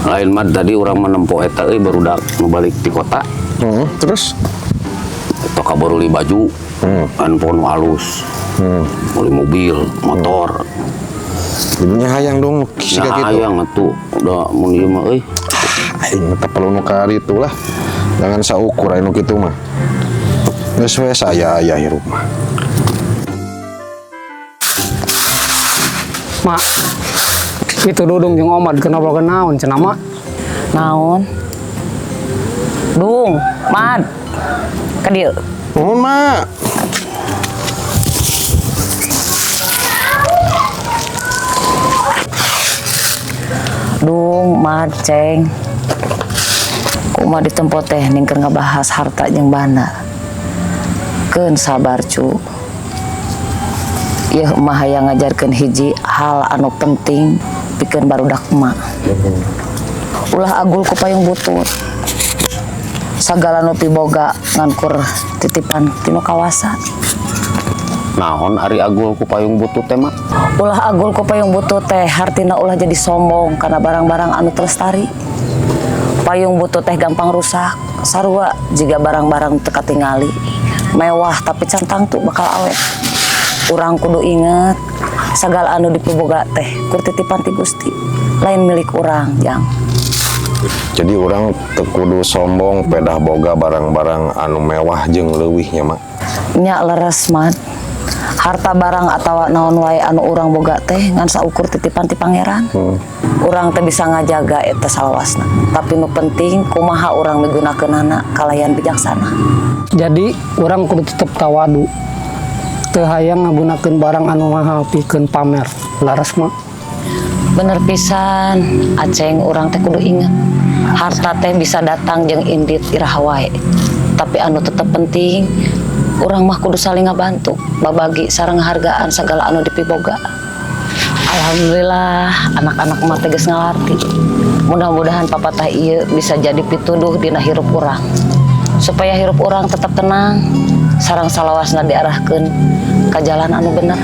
Lain mah tadi urang menempo eta euy, barudak nu balik di kota. Terus? Eta kabaruli baju, handphone nu alus. Beli mobil, motor. Jadinya hayang dong siga Ya kitu. Hayang atuh, udah mun ieu mah euy. Aing teu perlu nu karitu lah. Jangan saukur anu kitu mah. Geus we saya aya hirup mah. Mak, itu Dudung jeung Omad kenapa kenaon cenah, Mak? Naon? Dung, Mad. Ka dieu. Nuhun, Mak. Dung, Mad, Ceng. Kumaha ditempo teh ning keur ngabahas harta jeung bana. Keun sabar, cu. Yeuh mah hayang ngajarkeun hiji hal anu penting pikeun barudak emak. Ulah agul ku payung butut. Sagala nu piboga ngan kur titipan tinu kawasa. Naon ari agul ku payung butut teh, Mak? Ulah agul ku payung butut teh hartina ulah jadi sombong karena barang-barang anu telestari. Payung butut teh gampang rusak, sarua jiga barang-barang teu katingali. Mewah tapi can tangtu bakal awet. Urang kudu inget sagala anu dipiboga teh kur titipan ti Gusti, lain milik urang, Jang. Jadi urang teu kudu sombong pedah boga barang-barang anu mewah jeung leuwih nya, Mak. Nya leres, Mat. Harta barang atawa naon wae anu urang boga teh ngan saukur titipan ti Pangeran. Urang teh bisa ngajaga eta salawasna. Tapi nu penting kumaha urang migunakeunana kalayan bijaksana. Jadi urang kudu tetep tawadu. Teu hayang ngagunakeun barang anu mahal pikeun pamer. Laras, Mak? Bener pisan, Aceng, urang teh kudu inget. Harta teh bisa datang jeung indit iraha wae. Tapi anu tetep penting, urang mah kudu saling ngabantu, babagi sareng hargaan segala anu dipiboga. Alhamdulillah, anak-anak mah teh geus ngalarti. Mudah-mudahan papatah ieu bisa jadi pituduh dina hirup urang. Supaya hirup urang tetap tenang, sareng salawasna diarahkeun ka jalan anu bener.